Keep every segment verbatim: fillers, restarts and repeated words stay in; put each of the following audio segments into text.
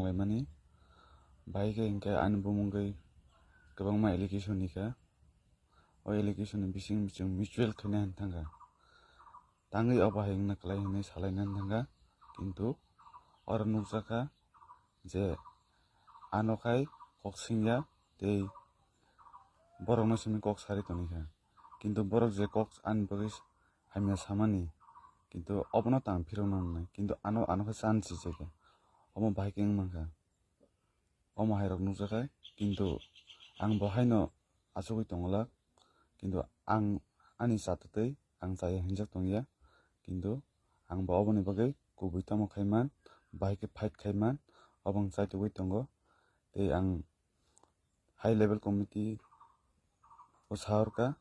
Laimani, bahai khe hinkhe ani bumungwi kwbangma allegation ni kha. O allegation ni bising bising mutual khaina hin thangkha. Tangwi obo hai wngna kwlai hinwi salaina hin thangkha. Kintu oro nukjakha je ano khai kok singya tei borokno simi kok sari tongwi kha. Kintu borok je kok ani bagwi hamya samani, kintu obono tang phirokna nangnai. Kintu ano, ano khe chan sijak ya. Omo bahai khe wng mankha. Omo hairok nukjakha, kintu ang bo haino achugwi tongwlak. Kintu ang ani chatwtwi ang chaya hinjak tongya. Kintu ang bo oboni bagwi kubui tamo khaiman, bahai khe fight khaiman, obo ang chaitugwi tongo. Tei ang high level committee o saharkha,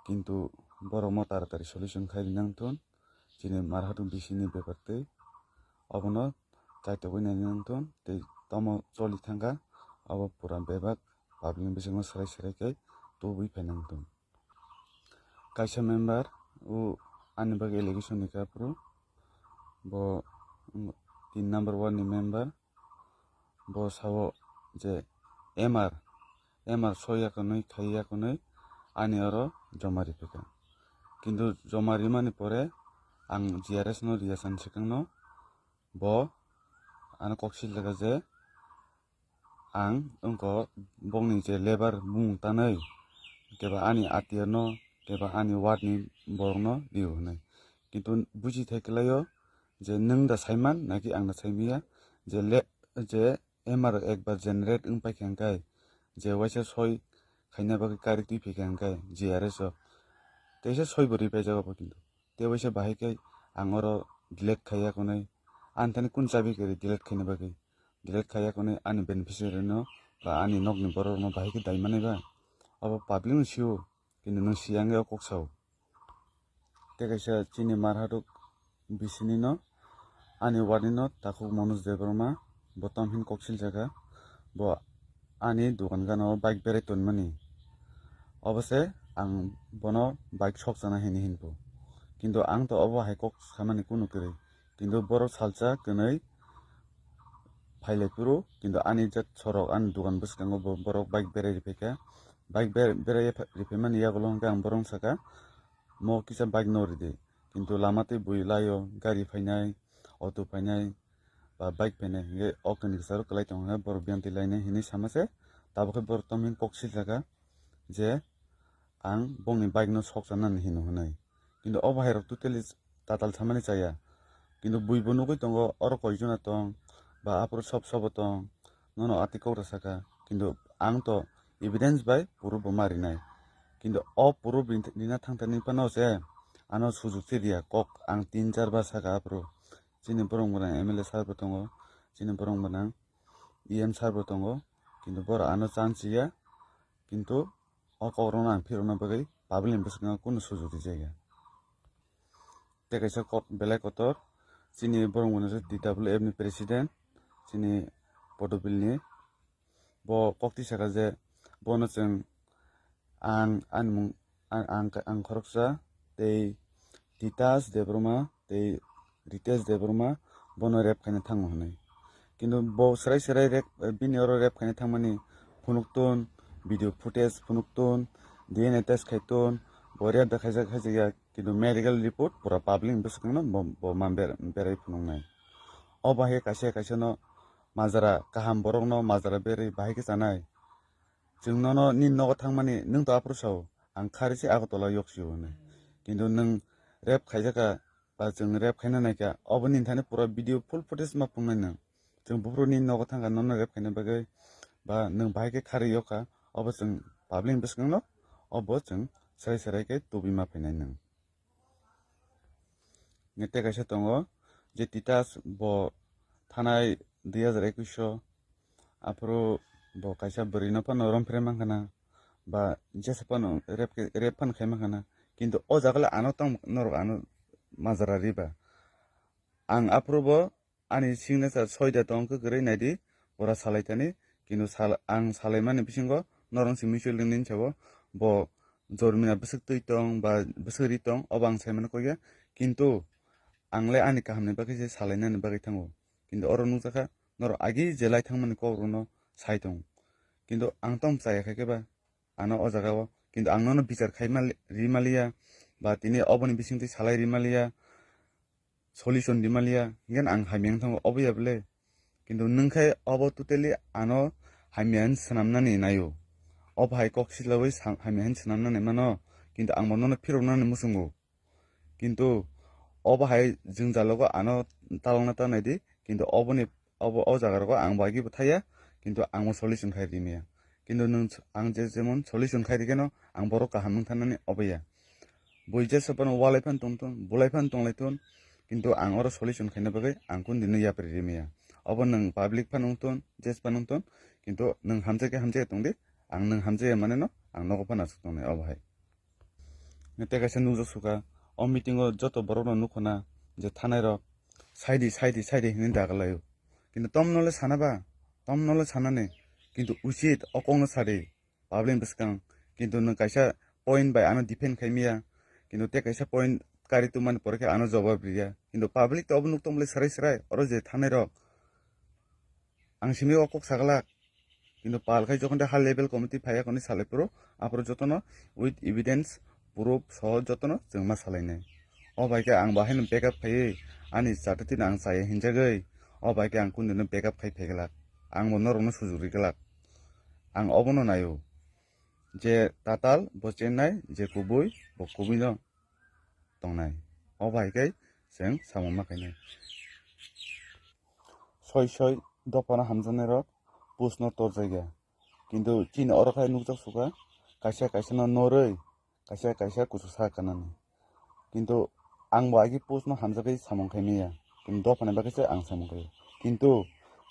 kintu borok mo taratari solution khai rinang thun, chini marhatung bisini bepar tei obono chaitogwi nainang thun, tei tomo choli thangkha, obo pura bebak public ni bisingo serai serai khe tubui phainang thun. Kaisa member o ani bagwi allegation ni kha phuru, bo tin number ward ni member, bo sao je M R, M R soi yakonwi khai yakonwi ani oro joma riphikha. Kintu joma rimani pore ang G R S no riya san swkangno, bo ano kok siljaga je ang wngkha bongni je labour bumung tanwi keba ani atiyo no keba ani ward ni borok no rio hinwi. Kintu buji thai kwlaio je nwng da saiman naki ang da saimaya, je le-, je M R ekbar generate wng paikha hwnkhe je waisa soi khaina bagwi karik twi phikha hwnkhe G R S o teisa soi bo ripaijago bo kintu. Tei waisa bahai khe ang oro delete khai yakonwi, ani thani kun chabi kwrwi delete khaina bagwi. Delete khai yakonwi ani beneficiary no ba ani nokni borok rokno bahai khe dai manai ba. Abo public no sio, kintu nwng siyang o kok sao. Tei kaisa chini marhatuk bisini no ani ward ni no takhuk Manoj Debbarma, bo tom hin kok siljaga, bo ani dogan gana o bike berai tonmani. Obo se ang bono bike sok chana hini hinpo. Kintu ang to obo hai kok samani kunu kwrwi. Kintu borok salsa kwnwi phailai phuru, kintu ani jat sorok ani dogan bwskango bo-, borok bike berai riphaikha. Bike ber-, berai riphaimani yagulo hwnkhe ang borok saka, mo kisa bike no ridi. Kintu lama tei bui laio, gari phainai, auto phainai, ba bike phainai, hwnkhe o kwnwi kwcharo kwlai tongo hwnkhe borok biyantwi lainai hinwi sama se, tabukhe borok tom hin kok siljaga je ang bongni bike no sok chanani hino hwnwi. Kintu o bahairok totally tatal samani chaya. Kintu bui bo nugwi tongo, oro koijona tong, ba aphuru sob sobo tong, nono ati kok rw saka. Kintu ang to evidence bai proof bo ma rinai. Kintu o proof rin-, rina thangtani phano se ano sujukti riya kok ang tin char bar saka aphuru. Chini borok gwnang M L A sir bo tongo, chini borok gwnang E M sir bo tongo, kintu borok ano chance ya, kintu o kokrokno ang phirokna bagwi public ni bwskango kunu sujukti chaya. Tei kaisa kok belai kotor, chini borok gwnang se T W F ni president, chini Podobil ni, bo kok twi saka je bono chwng ang ani mung, ang, ang, ang khoroksa tei Titas Debbarma tei Ritesh Debbarma bono rape khaina thango hwnwi. Kintu bo swrai swrai rape, bini oro rape khaina thangmani phunukton, video footage phunukton, D N A test khaiton, bo rape da khaijak khaijakya, kintu medical report pura public ni bwskango bo, bo ma ber-, berai phunuknai. O bahai kaisa kaisa no majra kaham borok no majra berwi bahai khe chanai. Chwng nono nini nogo thangmani, nwng to aphuru sao, ang khari se Agartala yok sio hwnwi. Kintu nwng rape khaijaka, ba chwng rape khaina naikha, obo nini thani pura video full footage ma phunuknai nwng. Chwng buphuru nini nogo thangkha, nono rape khaina bagwi, ba nwng bahai khe khari yokha, obo chwng public ni bwskango, obo chwng serai serai khe tubui ma phainai nwng. Nge tei kaisa tongo je Titas bo thanai dui hajar ekwis o, aphuru bo kaisa bwrwi no phano romphre mankha na, ba jesa phano rape khe, rape phano khai mankha na, kintu o jaga le ano tong norok ano majra riba. Ang aphuru bo ani signature soida tong khe kwrwi naidi, pura salai thani, kintu sal-, ang salaimani bisingo norong si mutual ni sabo, bo jormina bwswk twi tong ba bwswk ri tong, obo ang saimano kok ya, kintu ang le ani kahamni bagwi se salainani bagwi thango, kintu oro nukjakha Norok agi je lai thangmani kok rokno sai tong. Kintu ang tong chaya khai khe ba ano o jaga o. Kintu ang nono bichar khai mali-, ri maliya ba tini oboni bisingtwi salai ri maliya, solution ri maliya, hinkhe ang hamya wng thango obo ya bwle. Kintu nwng khai obo totally ano hamya wng swnamnani naio. Obo hai kok silaui sa-, hamya wng swnamnani mano, kintu ang bo nono phiroknani muchungo. Kintu obo hai jwngjalogo ano talokna ta naidi, kintu oboni, obo o jaga rogo ang bo agi bo thaya, kintu ang bo solution khai rimaya. Kintu nwng s-, ang je jemon solution khai rikeno ang borok kaham wng thanani obo ya. Bui jesa phano walai phan tongthun, bulai phan tonglai thun, kintu ang oro solution khaina bagwi ang kun dino yapri rimaya. Obo nwng public phano wngthun, jes phano wngthun, kintu nwng hamjakhe hamjakhe tongdi, ang nwng hamjakya maneno ang nogo phano aswk tongnai obo hai. Tei kaisa nukjak suka, o meeting o joto borok no nukho na je thanai rok, "Saidi, saidi, saidi," hinwi daga laio. Kintu tom no le sana ba, tom no le sanani, kintu usit o kok no sadi, public bwskang, kintu nwng kaisa point bai ano defend khai miya, kintu tei kaisa point kari tongmani pore khe ano jawab riya, kintu public to obo nuk tong bwle srai srai, oro je thanai rok, ang simi o kok saglak. Kintu pal khai jokhon de high level committee phaiya koni salai phuru, aphuru jotono with evidence, proof soho jotono chwng ma salainai. O bai khe ang bo haino backup khaiwi ani chata tino ang chaya hinjagwi, o bai khe ang kundino backup khai phaiglak. Ang bo norokno sujuk riglak. Ang obono naio je tatal bo chennai, je kubui bo kubuino tongnai. O bai khe chwng samung ma khainai. Soi soi dophano hamjaknai rok post no torjakya. Kintu chini oro khai nukjak suka, kaisa kaisa no norwi, kaisa kaisa kuchuk sa kanani. Kintu ang bo agi post no hamjakgwi samung khai maya. Kintu dophani bagwi se ang samung khai. Kintu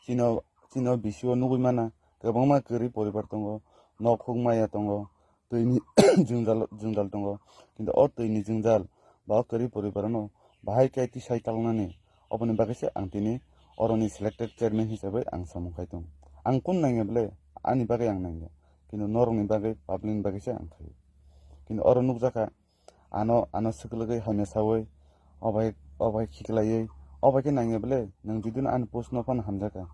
chino, chino bisio nugwi mana kwbangma kwrwi poribar tongo, nok huk maya tongo, twini jwngjal, jwngjal tongo. Kintu o twini jwngjal ba o kwrwi poribarano bahai khe tisai talnani, oboni bagwi se ang tini oroni selected chairman hisabai ang samung khai tongo. Ang kun nangya bwle, ani bagwi ang nangya, kintu norokni bagwi, public ni bagwi se ang khaio. Kintu oro nukjakha, ano, ano swkwlwgwi hamya saui, o bai, o bai khiklaiwi, o bai khe nangya bwle, nwng judino ani post no phano hamjakha,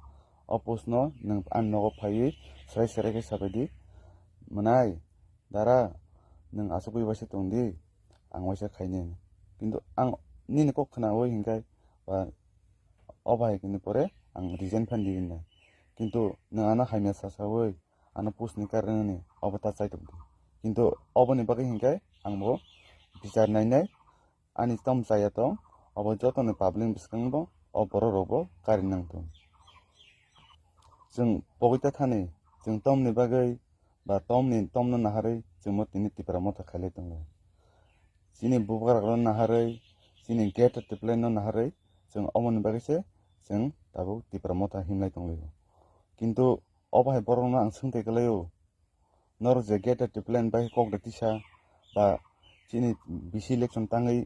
o post no nwng ani nogo phaiwi srai srai khe sabaidi, mwnai, dara, nwng aswk bai waisa tongdi, ang waisa khainai. Kintu ang nini kok khnaui hinkhai, ba, o bai hinwi pore ang resign phan di hinwi. Kintu nwng ano hamya sasaui, ano post ni karnani obo ta chai tongdi. Kintu oboni bagwi hinkhai ang bo bichar nainai, ani tom chaya tong, obo jotoni public bwskango o borok rokbo kari nang tong. Chwng pogwi ta thani, chwng tomni bagwi ba tomni, tomno naharwi chwngbo tini Tipra Motha khailai tongo. Chini bubagrano naharwi, chini greater Tipraland no naharwi chwng omoni bagwi se chwng tabuk Tipra Motha himlai tonglaio. Kintu obo hai borokno ang swngthai kwlaio, norok je greater Tipraland bai kok da tisa ba chini bisi election tangwi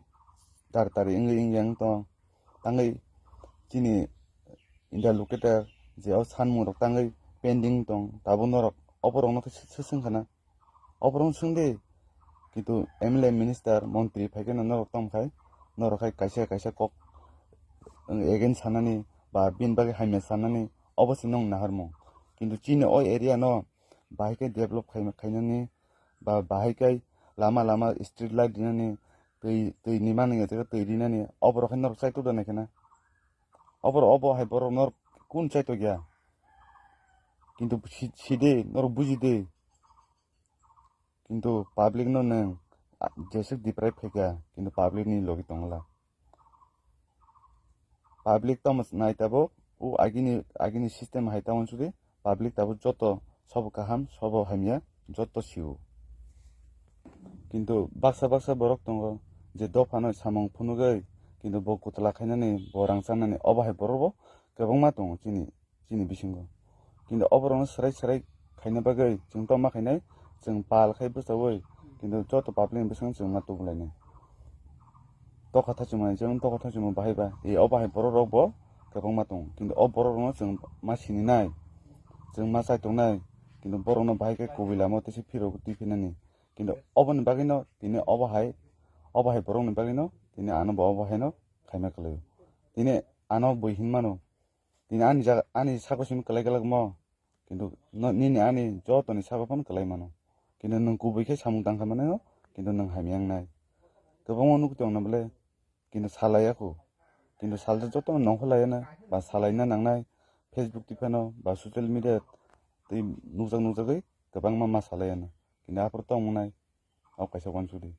tar tari wngwi wngya wng tong, tangwi chini interlocutor je o sanmung rok tangwi pending tong, tabuk norok oborokno khe sw-, swswng khana. Oborokno swngdi, kintu M L A, minister, montri phai kheno norok tong khai, norok khai kaisa kaisa kok against sanani ba bini bagwi hamya sanani, obo se nwng naharmung. Kintu chini o area no bahai khe develop khai-, khainani ba bahai khe lama lama street light rinani, twi, twi ni manwi twi rinani, oborok khe norok chaitok da nai khena. Oborok obo hai borok norok kun chaitok ya? Kintu si-, sidi, norok bujidi. Kintu public no nwng, a, jeswk deprive khaikha, kintu public ni logi tongla. Public tamo nai tabuk, o agini, agini system hai tamo sudi, public tabuk joto sobo kaham, sobo hamya, joto sio. Kintu baksa baksa borok tongo, je dophano samung phunugwi, kintu bo kutla khainani, bo rang chanani, obo hai borok bo kwbangma tongo chini, chini bisingo. Kintu oborokno swrai swrai khaina bagwi chwng tongma khainai, chwng pal khai bwchaui, kintu joto public ni bwskango chwng ma tubulainai. Tokha thaisingmani chwng tokha thaisingmo bahai ba, e o bahai borok rok bo kwbangma tongo, kintu o borok rokno chwng ma sininai, chwng ma chaitongnai, kintu borokno bahai khe kubui lama o teisa phirok twi phinani. Kintu oboni bagwino tini obo hai, obo hai borokni bagwino tini ano bo obo haino khaima kwlaio. Tini ano bui hinmano, Nini ani jaga, ani sako simi kwlai kwlai mo, kintu no, nini ani jotoni sako phano kwlai mano. Kintu nwng kubui khe samung tang kha mano, kintu nwng hamya wngnai. Kwbangma nuk tongna bole, kintu salaiya khu. Kintu salsa joto nongkholaiya na, ba salaina nangnai, Facebook twi phano, ba social media twi nukjak nukjagwi kwbangma ma salaiya na. Kintu aphuru tong wngnai, o kaisa wansukdi.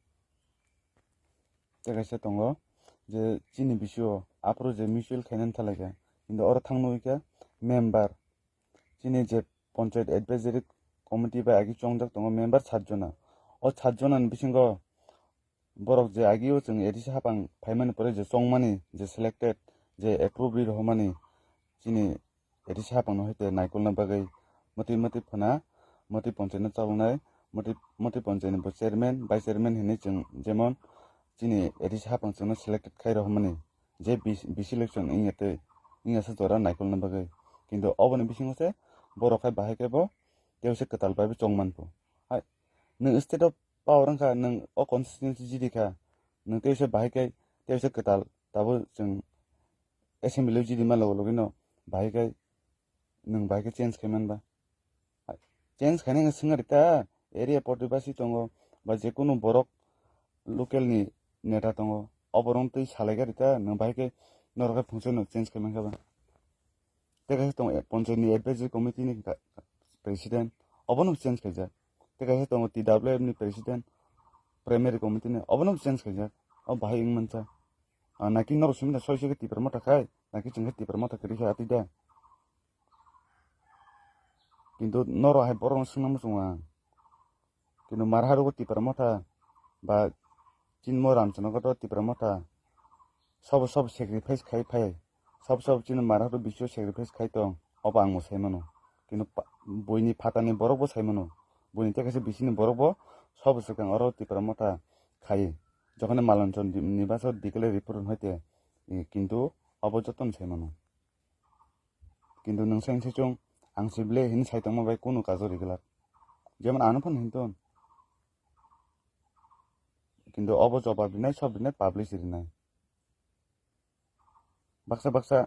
Tei kaisa tongo je chini bisio aphuru je mutual khainani thalaikha, kintu oro thang nugikha member, chini je Panchayat Advisory Committee bai agi chongjak tongo member sat jona. O sat jona ni bisingo borok je agi o chwng A D C hapang phaimani pore je chongmani, je selected, je approve ri rohormani, chini A D C hapang no hai te naikolna bagwi mwtwi mwtwi phana, mwtwi Panchayat no chalonai, mwtwi, mwtwi Panchayat ni bo chairman, vice chairman hinwi chwng jemon chini A D C hapang chwngno selected khai rohormani, je B C, B C election wngya tei wngya sa jora naikolna bagwi. Kintu oboni bisingo se borok hai bahai khe bo tei se kwtal bai bo chongman pho. Hai, nwng state of power wngkha, nwng o constituency jidi kha, nwng tei se bahai khe tei se kwtal tabo chwng assembly o jidi ma logo logi no bahai khe nwng bahai khe change khai man ba. Change khainai wngkha swngna rita, area protibasi tongo, ba je kunu borok local ni neta tongo, oborok twi salai kha rita, nwng bahai khe norok khe phungsa no change khai man kha ba. Tei kaisa tongo, eh, Panchayat ni advisory committee ni ka-, president, obono change khaijak. Tei kaisa tongo T W F ni president, primary committee ni, obono change khaijak. O bahai wng mancha. Ah, naki norok simi da soi soi khe Tipra Motha khai, naki chwng khe Tipra Motha kwrwi khe atwi da. Kintu norok hai borok no swngna muchungo ang. Kintu mar harogo Tipra Motha ba chini mo Ramchanago to Tipra Motha sobo sobo sacrifice khai phai, sobo sobo chini mar haro bisio sacrifice khai tong, obo ang bo sai mano. Kintu pa-, buini phatani borok bo sai mano, buini tei kaisa bisini borok bo sobo swkang oro Tipra Motha khai, jokhon Malonchon ni baso declare report hai te, eh, kintu obo jotono sai mano. Kintu nwng se wngse chwng ang se ble hini sai tongma bai kunu kajo ri glak. Jemon ano phano hinton. Kintu obo jobab rinai, sob rinai, publish rinai. Baksa baksa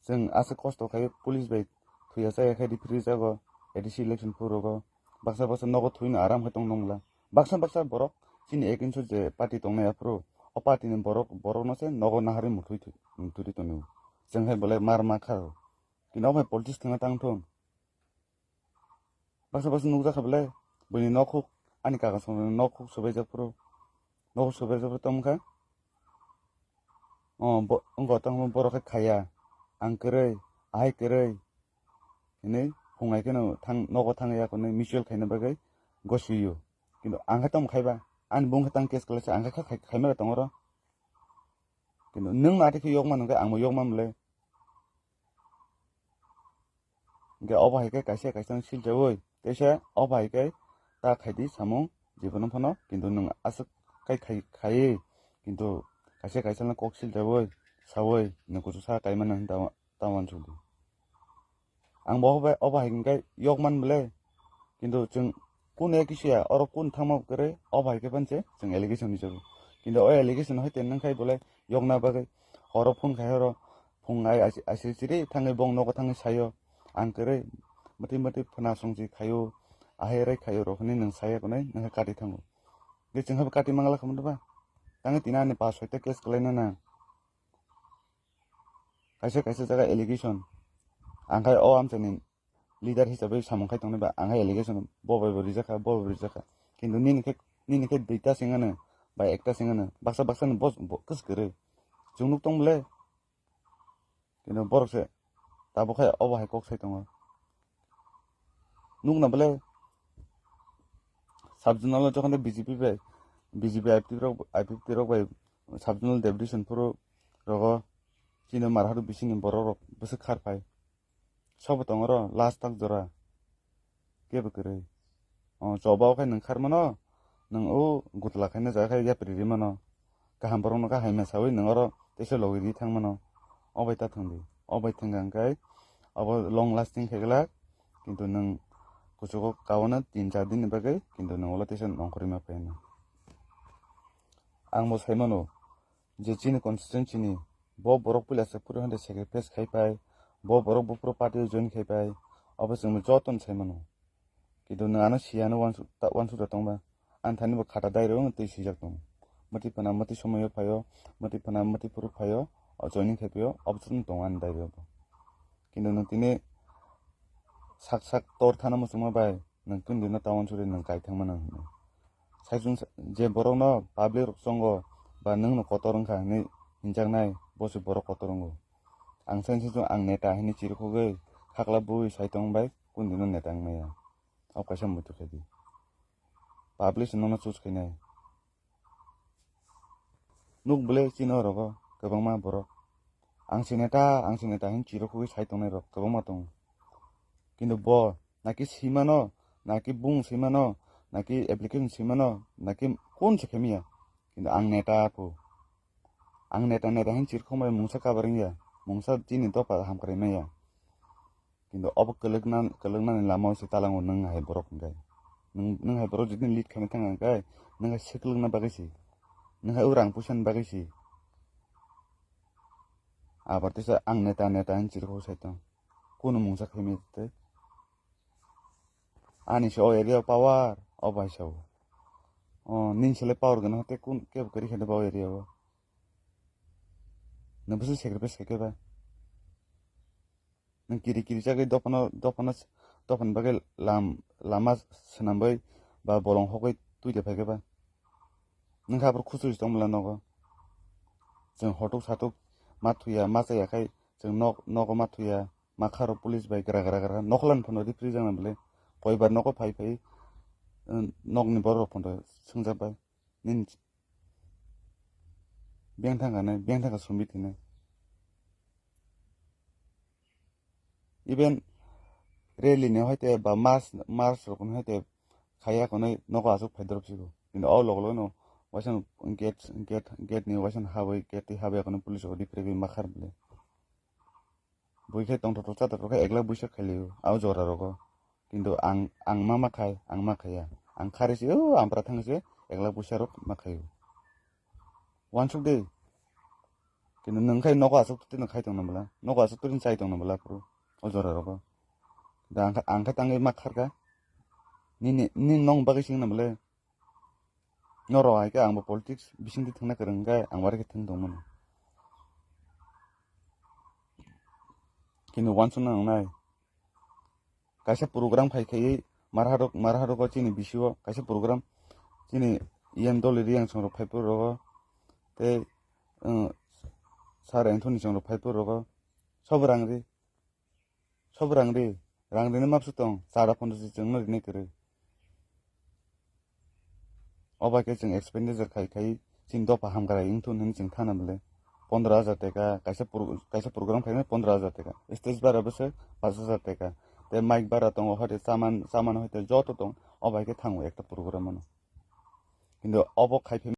chwng aswk kosto khai police bai thuya chaya khai referee jago A D C election phurogo. Baksa baksa nogo thuino aram khai tong nongla. Baksa baksa borok chini against o je party tongnai aphuru o party ni borok, borok no se nogo nahari muthwi thu-, muthwi tongwi. Chwng hai bolai mar ma kharo. Kino bai politics thwngna tang thung. Baksa baksa nukjak kha belai. Buini nokhuk, ani kaka songni nokhuk subaijak phuru. Nokhuk subaijak phuru tongkha. O, bo-, wngkha tongma borok khe khaya. Ang kwrwi, ahai kwrwi. Hinwi phungai kheno thang, nogo thangya konwi mutual khaina bagwi gosio. Kintu ang khe tamo khaiba. Ani bung khe tang case kwlaisa, ang khe kha-, khai-, khaima tongoro. Kintu nwng ma atwi khe yokma nungkhe ang bo yokma mle. Hingke obo hai khe kaisa kaisa no siljaui, teisa obo hai khe ta khaidi samung jibono phano, kintu nwng aswk kai khai, khaiwi, kintu kaisa kaisa no kok siljaui, saui, nwng kuchuk sa kaimano hinwi ta, ta uansukdi. Ang bo obo, obo hai khe yokman bwle, kintu chwng kunu ya kisiya, oro kunu thangma kwrwi, obo hai khe panse chwng allegation ni jago. Kintu o allegation hai te nwng khai bwle yokna bagwi, horo phone khai horo, phung ai, ai, ai, siri siri thangwi bong nogo thangwi sayo, ang kwrwi mwtwi mwtwi phwna songchi khaio, ahai rai khaio rok hinwi nwng saya kunai, nwng khe kati thango. Tei chwng khe bo kati mangla khamdo ba? Tangwi tini ani pa soita case kwlaina na. Kaisa kaisa jaga allegation. Ang khai o amchaini leader hisabai samung khai tongnai ba, ang hai allegation bo bai bo rijak kha, bo bai bo rijak kha. Kintu nini khe, nini khe duita sengano, ba ekta sengano, baksa baksa ni bo, bo kwswk kwrwi. Chwng nuk tong bwle. Kintu borok se tabuk khai obo hai kok sai tongo. Nukna bwle sub zonal o jokhon B J P bai, B J P I P T rok, I P T rok bai sub zonal deputation phuru rogo chini mar haru bisingni borok rok bwswk khar phai. Sobo tongo oro last tak jora. Kebo kwrwi. O, choba o khai nwng khar mano, nwng o gutla khaina jaga khai yapri ri mano. Kaham borok no kha haima saui nwng oro teisa logi ri thang mano. O bai ta thang di. O bai thang kha hwnkhe obo long lasting khai glak. Kintu nwng kuchugo kaono tin char din ni bagwi, kintu nwng ulo teisa nongkhorwi ma phai hwnwi. Ang bo sai mano, je chini constituency ni bo borok puila se phuru hwnde sacrifice khai phai, Bo borok buphuru party o join khai pai, obo chwngno jotono sai mano. Kintu nwng ano siyano uansuk ta, uansuk ta tongba. Ani thani bo khata dai rw twi swijak tongo. Mwtwi phana mwtwi somoio phaio, mwtwi phana mwtwi phuru phaio, o joining khai phaio, obo chwng tongo ani dai rw bo. Kintu nwng tini sak sak tor thana muchungma bai, nwng tini no ta uansuk ri nwng kai thangma nang hino. Saichung sa, je borokno public rok chongo ba nwngno kotor wngkha hinwi hinjaknai, bo se borok kotor wngo. Ang saichung ang neta hinwi chirikhogwi khakla bui saitong bai kundino neta wngmaya. O kaisa muitu khaidi. Public se nono choose khainai. Nuk bwle chini o rogo kwbangma borok. Ang se neta, ang se neta hinwi chirikhogwi saitongnai rok kwbangma tongo. Kintu bo naki simano, naki bung simano, naki application simano, naki kun se khemiya. Kintu ang neta phu. Ang neta neta hin chirkhok bai mungsa kabar wngya, mungsa chini dopha hamkrai maya. Kintu obo kwlwkna, kwlwknani lama se talango nwng hai borok hwnkhe. Nwng, nwng hai borok jodi lead khaina thang hwnkhe, nwng hai swklwkna bagwi si, nwng hai o rang puisani bagwi si. Abar tesa ang neta neta hin chirkhok sai tong. Kunu mungsa khaimai tei. Ani se o area o power, o bai sao. O, nini sele power gana hote kun kebo kari khade ba o area o. Nwng bwswk sacrifice khe ba. Nwng kiri kiri chagwi dophano, dophano, dophani bagwi lam, lama swnambai ba bolong hokwi twi de phaikhe ba. Nwng kha aphuru khusu se tongmala nogo. Chwng hotuk satuk ma thuya, ma chaya khai chwng nok, nogo ma thuya. Ma kharo police bai gra gra gra nokholan phano ripri jana bwle. Koibar nogo phai phai, um, nokni borok phano swngjak bai. Nini beng thang kha nai, beng thang kha sumbi thwinai. Even rally ni hoite ba march, march rok ni hoite khaya khonai nogo aswk phai dorop sigo. Kintu o log log no waisa gate, gate, gate ni waisa habwi, gate twi habwi khonai police rok ripri ma khar bwle. Bui khe tongthok thok chathok thok khe ek lakh buisak khailio, abo jora rogo. Kintu ang, ang ma ma khai, ang ma khaiya. Ang khari se, o, ampra thang se, ek lakh buisa rok ma khaio. Wansuk de. Kintu nwng khai nogo aswk twi khai tong nang bwla, nogo aswk twi chai tong nang bwla phuru, o jora rogo. Da ang kha, ang kha tangwi ma kharkha. Nini, nini nong bagwi sing nang bwle. Norok hai khe ang bo politics bisingtwi thangna kwrwng khe ang bai khe thang tongmano. Kintu uansukna nangnai. Kaisa program khai khaiwi marharok, marharok o chini bisio kaisa program chini E M Dolly Riang songrok phai phuru rogo tei, uh, Sir Anthony songrok phai phuru rogo sobo rang ri. Sob rang ri, rang rini mapsu tong, chara pondro se chwngno rini kwrwi. Oba khe chwng expenditure khai khai chini dopha hamkrai wngthun hwnwi chwng thana bwle. Pondro hajar teka, kaisa pro-, kaisa program khaina pondro hajar teka. Stage bara bwswk pash hajar teka. Tei mic bara tongo, hoite chaman, chaman hoite joto tong, oba khe thango ekta program ano. Kintu obo khai phi